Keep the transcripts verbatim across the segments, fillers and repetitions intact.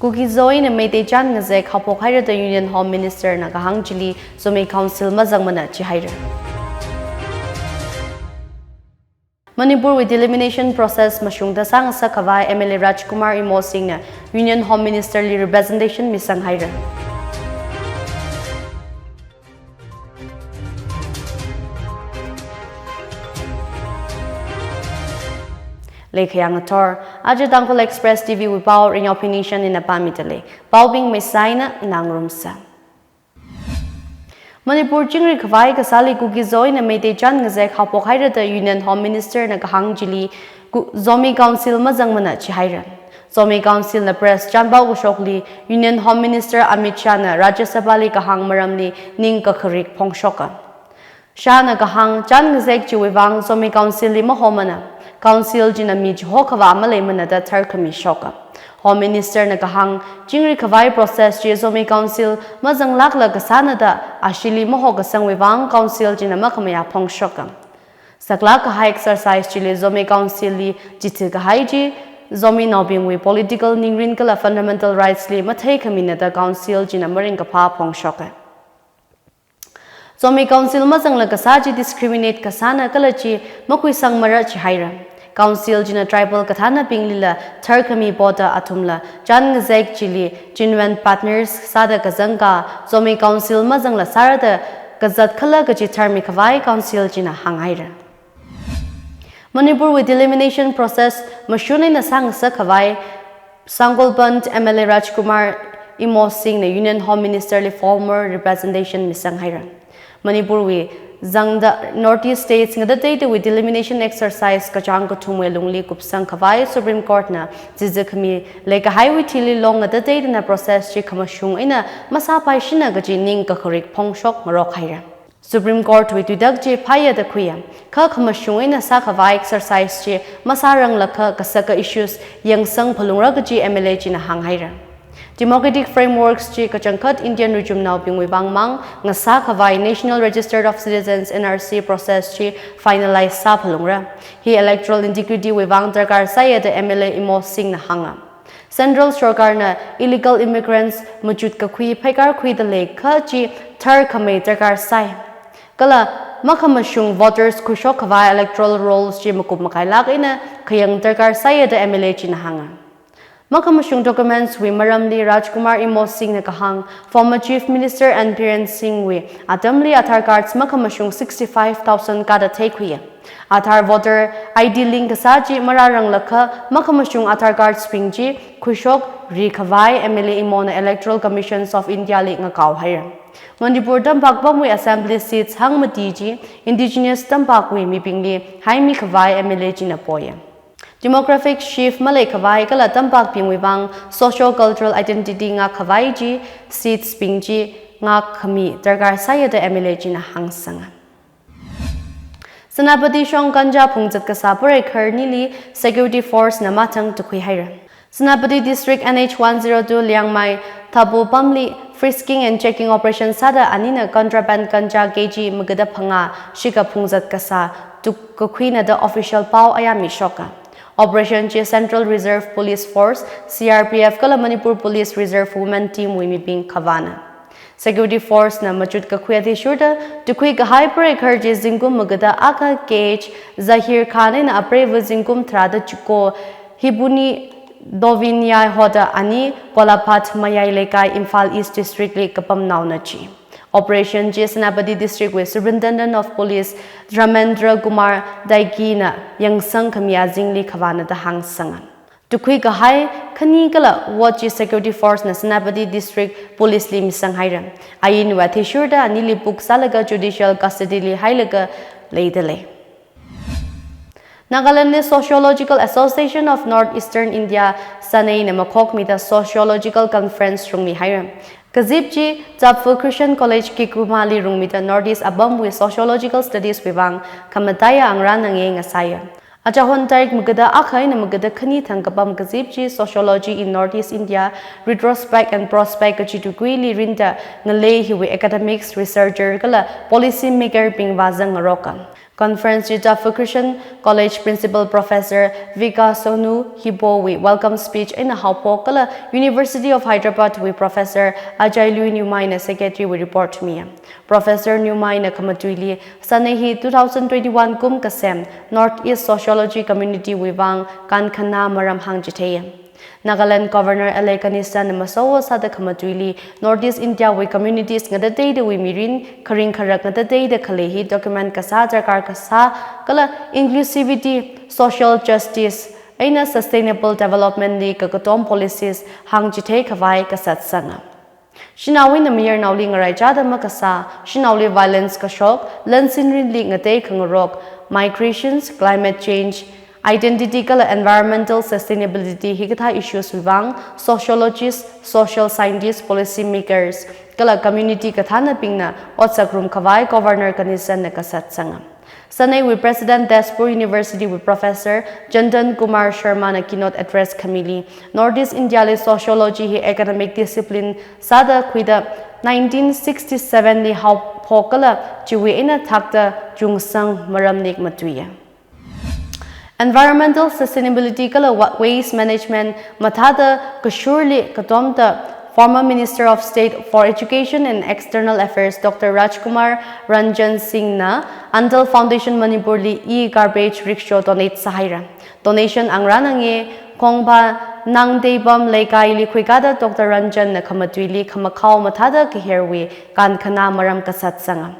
Kuki-Zo eina Meitei chān ngazek haophok haira da Union Home Minister na kahāng chili Zomi Council mazangmana jihaira. Manipur wui delimitation process mashungda sāngasak khavai M L A Rajkumar Imosing na Union Home Minister li representation misang haira. Leikhayang athor, aja Tangkhul Express T V wui pao Ringyao Phoenician eina pāmida lei. Paobing maisai eina ngarumsa. Manipur chingri khavai kasāli Kuki-Zo eina Meitei chān ngazek haophok haira da Union Home Minister na kahāng chili Ku-, Zomi Council mazangmana jihaira. Zomi Council na press chānpao kashokli Union Home Minister Amit Shah na Rajya Sabha li kahāng maramli ningkakharik phongshoka. Shah na kahāng chān ngazek chiwui vang Zomi Council li mahomana. Council china mi chiho khavā maleimana da tharkhami shoka. Home Minister na kahāng chingri khavai process chi Zomi Council mazanglākla kasāna da ashili mahokasangwui vang Council china makhamayā phongshoka. Saklāk kahai exercise chili Zomi Council li chithikahai chi Zominaobingwui political ningrin kala fundamental rights li matheikhamina da Council china maringkaphā phongshoka. Zomi Council mazangla kasā chi discriminate kasāna kala chi makhuisangmara jihaira. Council china tribal kathānabinglila tharkhami poda athumla chān ngazek chili genuine partners sāda kazangka, Zomi Council mazangla sāra da kazat khala kaji tharmi khavai Council china hānghaira. Manipur wui delimitation process mashun eina sāngasak khavai Sangolband M L A Rajkumar Imosing na Union Home Minister li formal representation misang haira. Manipur wui zangda North East States ngatateitawui delimitation exercise kachāng kathumwui lungli kupsang khavai Supreme Court na chizikhami leikahaiwui thili long ngatateitana process chi khamashung eina masāpaishina kaji ningkakharik phongshok ngarok haira. Supreme Court wui tuitak chi phāya da khuiya. Kha khamashung eina sākhavai exercise chi masāranglakha kasaka issues yangsang phalungra kaji M L A china hānghaira. Democratic frameworks chi kachangkhat Indian rijumnaobingwui vang mang ngasākhavai National Register of Citizens, N R C, process chi finalize sāphalungra. Hi electoral integrity wui vang darkar sāya da M L A Imosing na hānga. Central sorkarna illegal immigrants machut kakhui pheikar khuida leikha chi tharkhamei darkar sai. Kala makhamashung voters khuishok khavai electoral rolls chi makup makailāk eina khayang darkar sāya da M L A china hānga. Makhamashung documents wui maramli Rajkumar Imosing na kahāng, former Chief Minister N Biren Singh wui atamli Aadhaar cards makhamashung sixty-five thousand kada theikhuiya. Aadhaar voter I D link kasā chi marāranglakha makhamashung Aadhaar cards bing chi khuishok ri khavai M L A Imona Electoral Commissions of India li ngakao haira. Manipur tampak pamwui assembly seats hangmati chi indigenous tampakwui mibingli haimi khavai M L A china poya. Demographic shift maleikhavai kala tampakbingwui vang socio-cultural identity ngākkhavai chi seats bing chi ngākkhami darkar sāya da M L A china hāngsanga. Senapati shong ganja phungzat kasā pareikharnili security force na mathang tukhui haira. Senapati District N H one zero two Liangmai Thabu pamli frisking and checking operation sāda anina contraband ganja K G magada phangā shikha phungzat kasā tukkakhuina da official pao ayā mishoka. Operation chi Central Reserve Police Force, C R P F kala Manipur Police Reserve Women Team wui mibing khavāna. Security force na machut kakhui athishurda tukhui kahai pareikhar chi zingkum magada akha K H Zahir Khan eina apreiva zingkum tharāda chiko Hibuni Dovinyai hoda ani Kolaphat Mayai Leikai, Imphal East District li kapamnaona chi. Operation chi Senapati District wui Superintendent of Police Dharmendra Kumar Daiki na yangsang khami azingli khavāna da hāngsanga. Tukhui kahai khani kala ward chi security force na Senapati District Police li misang haira. Ain wui athishurda anili book sālaga judicial custody li hailaga leida lei. Nagaland li Sociological Association of North Eastern India, SANEI na makhokmida sociological conference rungmi haira. Kazip chi Tapfu Christian College Kikhuma li rungmida North East apamwui sociological studies wui vang khamataiya ngarān nganāya. Achahon tarik magada akha eina magada khani thang kapam kazip chi Sociology in North East India, Retrospect and Prospect kachi tukuili rinda ngalei hiwui academics, researcher kala policy maker bing vāzang ngaroka. Conference chida Fukrishna College Principal Professor Vika Sonu Hibo wui welcome speech eina haophok kala University of Hyderabad wui Professor Ajay Lui Newmai na Secretary wui report miya. Professor Newmai na khamatuili Sanei hi two thousand twenty-one kum kasem North East Sociology Community wui vang kankhana maram hāngchitheiya. Nagaland Governor L A Ganesan na masowo sāda khamatuili North East India wui communities ngatateida wui mirin kharing kharak ngatateida khalei hi document kasā darkar kasā kala inclusivity, social justice eina sustainable development li kakatom policies hāngchithei khavai kasatsanga. Shanao eina mayarnaoli ngaraichāda makasā, shanaoli violence kashok, lansinrinli ngatei khangarok, migrations, climate change, identity kala environmental sustainability hikathā issues wui vang sociologists, social scientists, policy makers kala community kathānabingna ot sārum khavai Governor Ganesan na kasatsanga. Sanei wui President Tezpur University wui Professor Chandan Kumar Sharma na keynote address khamili North East India li sociology hi academic discipline sāda khuida nineteen sixty-seven li haophok kala chiwui eina thakta chungsang maramli matuiya. Environmental sustainability kala wa-, waste management mathāda kashurli katomda former Minister of State for Education and External Affairs Doctor Rajkumar Ranjan Singh na Atal Foundation Manipur li e-garbage rickshaw donate sāhaira. Donation angrānange Khongba Nangdeibam Leikaili khuikāda Doctor Ranjan na khamatuili khamakhao mathāda kaherwui kankhana maram kasatsanga.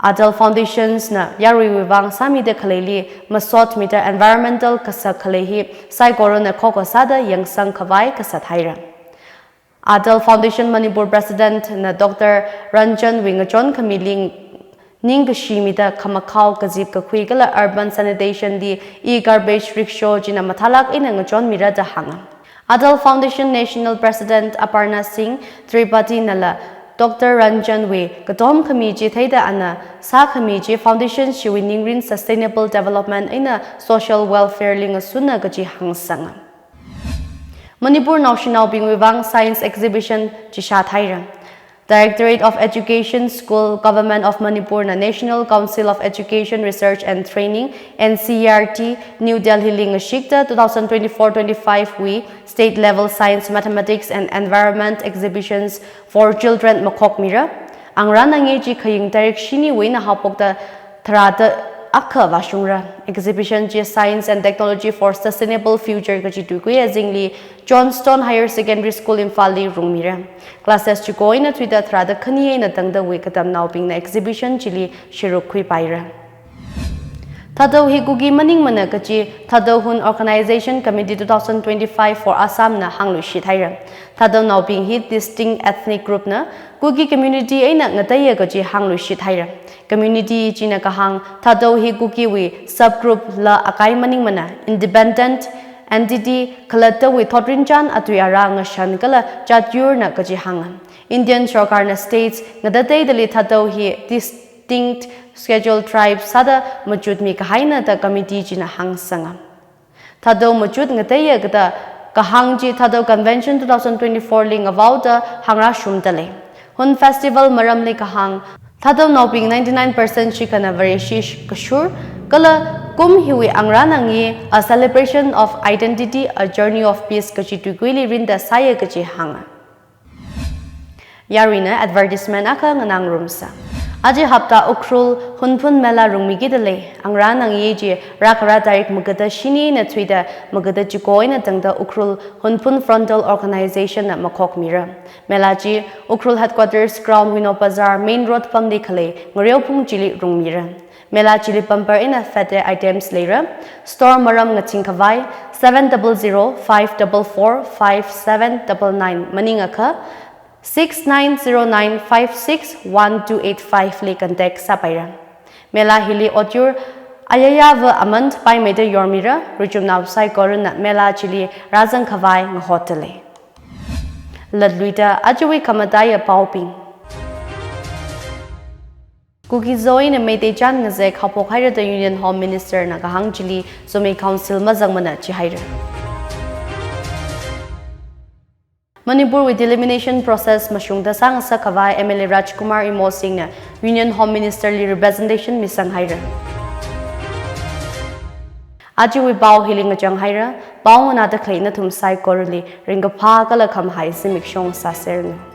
Atal Foundations na yaruiwui vang sāmida khaleili masotmida environmental kasak khalei hi saikorana khokho sāda yangsang khavai kasathaira. Atal Foundation Manipur President na Doctor Ranjan wui ngachon khamili ningkashi mida khamakhao kazip kakhui kala urban sanitation li e-garbage rickshaw china mathālāk eina ngachonmira da hānga. Atal Foundation National President Aparna Singh Tripathi nala Doctor Ranjan wui katom khami chi theida ana sākhami chi foundation chiwui ningrin sustainable development eina social welfare li ngasunna kaji hāngsanga. Manipur naoshinaobingwui vang science exhibition chishāthaira. Directorate of Education School, Government of Manipur na National Council of Education Research and Training, N C E R T, New Delhi li ngashikta two thousand twenty-four twenty-five wui State Level Science, Mathematics and Environment Exhibitions for Children makhokmira. Angrānange chi khaying tarik shiniwui eina haophokta tharāda akha vāshungra. Exhibition chi Science and Technology for Sustainable Future kaji tuikui azingli Johnstone Higher Secondary School Imphal li rungmira. Classes chiko eina thuida tharāda khani eina tangdawui katamnaobingna exhibition chili sharuk khuipaira. Thadou hi Kuki maningmana kaji Thadou Hun Organization Committee two thousand twenty-five for Assam na hāngluishithaira. Thadounaobing hi distinct ethnic group na Kuki community eina ngateiya kaji hāngluishithaira. Community china kahāng Thadou hi Kukiwui subgroup la akai maningmana, independent entity khalattawui thotrinchān atui arā ngashan kala chatyurna kaji hānga. Indian sorkarna states ngatateidali Thadou hi distinct scheduled tribe sāda machutmi kahaina da committee china hāngsanga. Thadou machut ngateiya kata kahāng chi Thadou Convention two thousand twenty-four li ngavaoda hāngrāshumda lei. Hun Festival maramli kahāng, Thadounaobing ninety-nine percent shikhana Vareshi kashur, kala kum hiwui angrānange a celebration of identity, a journey of peace kaji tuikuili rinda sāya kaji hānga. Yaruina advertisement akha nganāngarumsa. Aja hapta Ukhrul Hunphun Mela rungmikida lei. Angrānange chi rākhara tarik magada shini eina thuida magada chiko eina tangda Ukhrul Hunphun Frontal Organization na makhokmira. Mela chi Ukhrul Headquarters Ground, Huino Bazar Main Road pamli khalei ngareophung chili rungmira. Mela chili bumper eina fete items leira. Store maram ngathing khavai seven double zero five double four five seven double nine maningakha six nine zero nine five six one two eight five li contact sāpaira. Mela hili otyur ayayava aman paimeida yormira, ruchumnao saikorana mela chili rāzang khavai ngahotda lei. Latluida ajawui khamataiya paobing. Kuki-Zo eina Meitei chān ngazek haophok haira da Union Home Minister na kahāng chili Zomi Council mazangmana jihaira. Manipurwui delimitation process mashungda sāngasak khavai M L A Rajkumar Imosing na Union Home Minister li representation misanghaira. Ajawui pao hili ngachang haira, pao nganāda khalei nathum saikorali ringkaphā kala khamahai zimiksho sāseranu.